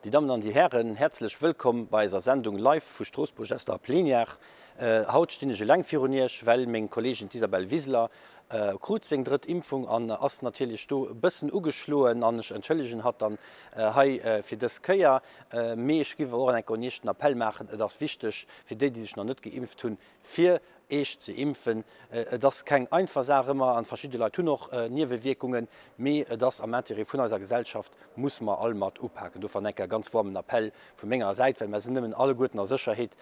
Déi Dammen an déi Hären, häerzlech wëllkomm bei eiser Sendung live vu Stroossbuerg aus der Plenière. Haut stinn ech eleng virun Iech, well meng Kolleegin d'Isabel Wiseler krut seng drëtt Impfung an ass natierlech do e bëssen ugeschloen an ech entschëllegen hatt dann hei fir dës Kéier. Mee ech giff och enk un Iech den Appell maachen, et ass wichteg fir déi, déi sech nach net geimpft hunn, fir Eech ze impfen. Et ass keng einfach Saach ëmmer an verschidde Leit hunn och Niewewierkungen, mee et ass am Intérêt vun eiser Gesellschaft, musse mer all mat upaken. Dofir an enker ganz warmen Appell vu menger Säit, well mer sinn nëmmen alleguerten a Sécherheet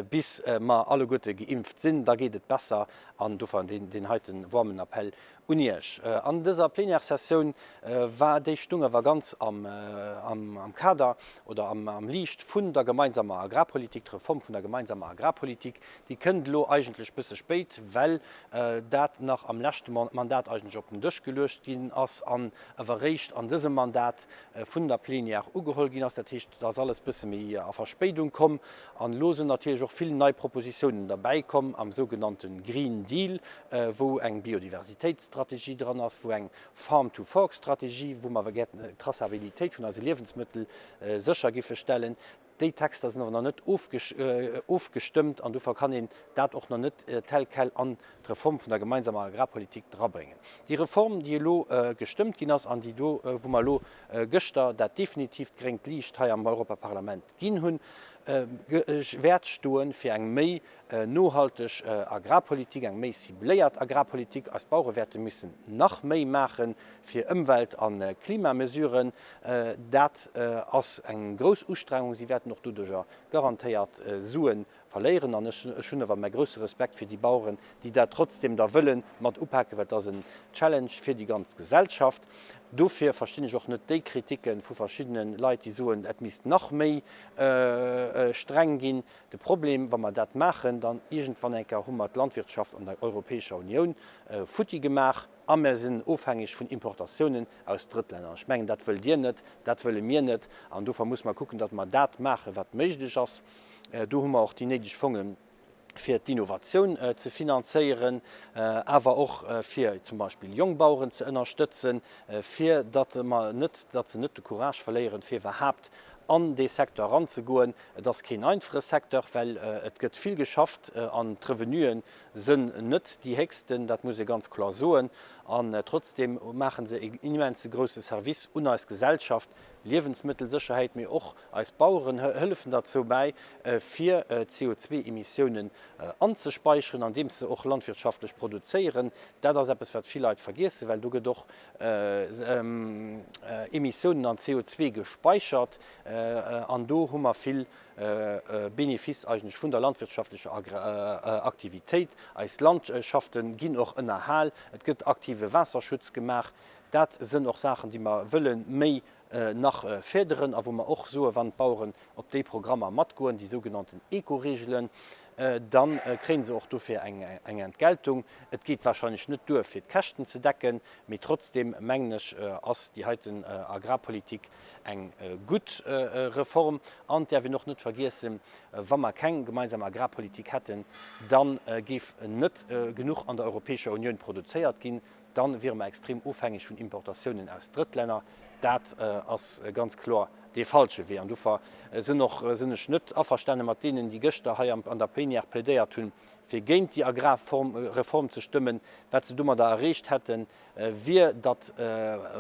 bis mer alleguerte geimpft sinn, da geet et besser an dofir deen heiten warmen Appell Un Iech. An dëser Plénière-Sessioun war déi stung awer ganz am Kader oder am Liicht vun der gemeinsamer Agrarpolitik, d'Reform vun der gemeinsamer Agrarpolitik. Déi kënnt elo eigentlech bësse spéit, well dat nach am leschte Mandat eigentlech op den Dësch geluecht ginn ass an awer eréischt an dësem Mandat vun der Plénière ugeholl ginn ass. Dat heescht, et ass alles bësse méi a Verspéidung komm. An elo sinn natierlech och vill nei Propositiounen derbäi komm am sougenannte Green Deal, wou eng Biodiversitéitsstrategie dran ass, wou eng Farm-to-Fork-Strategie, wou mer gären d'Traçabilitéit vun eise Liewensmëttel sécher giffe stellen. Déi Texter sinn awer nach net ofgestëmmt an dofir kann een dat och nach net tel quel an d'Reform vun der gemeinsamer Agrarpolitik drabréngen. Déi Reform, déi elo gestëmmt ginn ass an déi do, wou mer elo gëschter dat definitiivt gréngt Liicht hei am Europaparlament ginn hunn, wäert stoe fir eng méi nohalteg Agrarpolitik, eng méi cibléiert Agrarpolitik. Eis Bauere wäerte missen nach méi maache fir Ëmwelt a Klimamesuren. Dat ass eng grouss Ustrengung. Si wäerten och doduerjer garantéiert Sue verléieren. An ech hunn awer mäi grousse Respekt fir déi Baueren, déi dat trotzdeem da wëlle mat upaken, well et ass en Challenge fir déi ganz Gesellschaft. Dofir verstinn ech och net déi Kritikke vu verschiddene Leit, déi soen, et misst nach méi streng ginn. De Problem, wa mer dat maachen, dann iergendwann eng Kéier hu mer d'Landwirtschaft an der Europäescher Unioun futti gemaach a mer sinn ofhängeg vun Importatiounen aus Drëttlänner. Ech mengen, dat wëllt Dir net, dat wëlle mir net an dofir muss mer kucken, datt mer dat maachen, wat méiglech ass. Do hu mer och déi néideg Fongen, fir d'Innovatioun ze finanzéieren, awer och fir zum Beispill Jongbaueren ze ënnerstëtzen, fir datt mer net, datt se net de Courage verléieren, fir iwwerhaapt an dee Secteur eranzegoen. Et ass keen einfache Secteur, well et gëtt vill geschafft an d'Revenuen sënn net déi héchsten, dat muss ee ganz kloer soen. An trotzdeem maache se een immense grousse Service un eis Gesellschaft, Liewensmëttelsécherheet, mee och eis Baueren hëllefen derzou bäi, fir CO2-Emissiounen anzespeicheren, andeems se och landwirtschaftlech produzéieren. Dat ass eppes, wat vill Leit vergiessen, well do gëtt och Emissiounen an CO2 gespeichert an do hu mer vill Benefice eigentlech vun der landwirtschaftlecher Aktivitéit. Eis Landschafte ginn och ënnerhal, et gëtt aktive Waasserschutz gemaach. Dat sënn och Saachen, déi mer wëlle méi nach férderen a wou mer och soen, wann d'Baueren op déi Programmer matgoen, déi sougenannten Eco-Regelen, da kréie se och dofir eng Entgeltung. Et geet wahrscheinlech net duer, fir d'Käschten ze decken, mee trotzdeem mengen ech, ass déi heiten Agrarpolitik eng gutt Reform. An et däerf een och net vergiessen, wa mer keng gemeinsam Agrarpolitik hätten, da géif net genuch an der Europäescher Unioun produzéiert ginn. Dann wiere mer extrem ofhängeg vun Importatiounen aus Drëttlänner. Dat ass ganz kloer dee falsche Wee. An dofir sinn och sinn ech net averstane mat deenen, déi gëschter hei an der Plénière plädéiert hunn, fir géint déi Agrarreform ze stëmmen. Wat se domadder erreecht hätten, wier, datt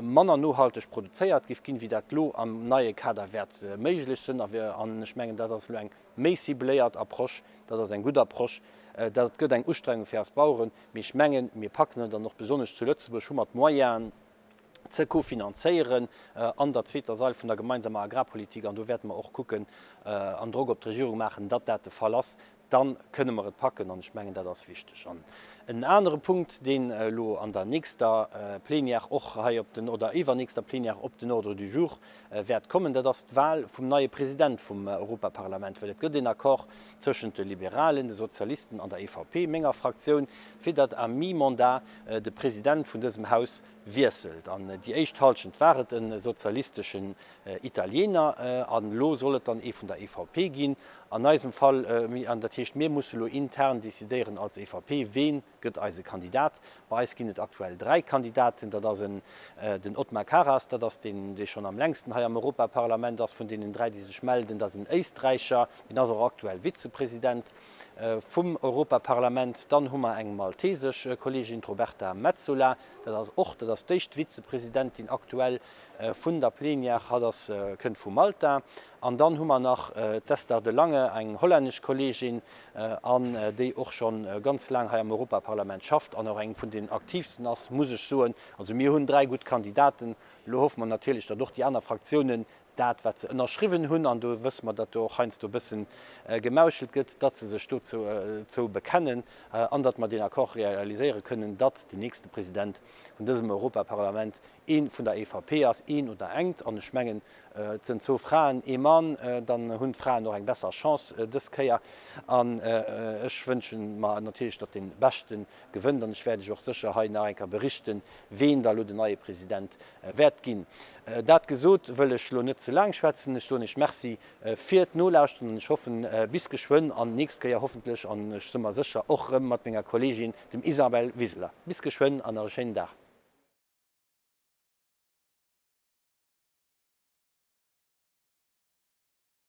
manner nohalteg produzéiert géif ginn, wéi dat elo am neie Kader wäert méiglech sinn. An ech mengen, dat ass elo eng méi cibléiert Approche, dat ass eng gutt Approche. Dat gëtt eng Ustrengung fir eis Baueren, mee ech mengen, mir packen et, an och besonnesch zu Lëtzebuerg hu mer d'Moyenen ze kofinanzéieren an der zweeter Sail vun der gemeinsamer Agrarpolitik, an do wäerte mer och kucken an Drock op d'Regierung maachen, datt dat de Fall ass, da kënne mer et packen, an ech mengen, dat ass wichteg. An en anere Punkt, deen elo an der nächster Plénière och hei op den, oder iwwernächster Plénière op den Ordre du jour wäert kommen, dat ass d'Wahl vum neie President vum Europaparlament, well et gëtt een Accord tëschent de Liberalen, de Sozialisten an der EVP, menger Fraktioun, fir datt à mi-mandat de President vun dësem Haus wiesselt. An déi éischt Halschent war et e sozialisteschen Italiener an elo soll et dann ee vun der EVP ginn. An eisem Fall, an dat heescht, mir musse elo intern decidéieren als EVP, ween gëtt eise Kandidat. Bei eis ginn et aktuell 3 Kandidaten. Dat ass en den Othmar Karas, dat ass deen, dee schonn am längsten hei am Europaparlament ass vun deenen 3, déi sech melden. Dat ass en Éisträicher, deen ass och aktuell Vizepresident vum Europaparlament. Dann hu mer eng maltesesch Kolleegin, d'Roberta Metsola, dat ass och, dat ass d'éischt Vizepresidentin aktuell vun der Plenière, hatt ass, kënnt vu Malta. An dann hu mer nach d'Esther de Lange, eng hollännesch Kolleegin, an déi och scho ganz laang hei am Europaparlament schafft an och eng vun den aktiivsten ass, muss ech soen. Also mir hunn 3 gutt Kandidaten. Elo hoffe mer natierlech, datt och déi aner Fraktiounen dat, wat se ënnerschriwwen hunn, an do wësse mer, datt do och heiansdo e bësse gemauschelt gëtt, datt se sech dozou bekennen an datt mer deen Accord realiséiere kënnen, datt den nächste President vun dësem Europaparlament ee vun der EVP ass, een oder engt, an ech mengen, et sënn zwou Fraen, ee Mann, dann hunn d'Fraen och eng besser Chance dës Kéier. An ech wënsche mer natierlech, datt dee Beschte gewënnt, an ech wäert Iech och sécher hei nach eng Kéier berichten, ween da elo den neie President wäert ginn. Dat gesot, wëll ech elo net ze laang schwätzen. Ech soen Iech Merci fir d'Nolauschteren an ech hoffen, bis geschwënn an d'nächst Kéier hoffentlech, an ech si mer sécher, och erëm mat menger Kolleegin, dem Isabel Wiseler. Bis geschwënn an nach e schéinen Dag.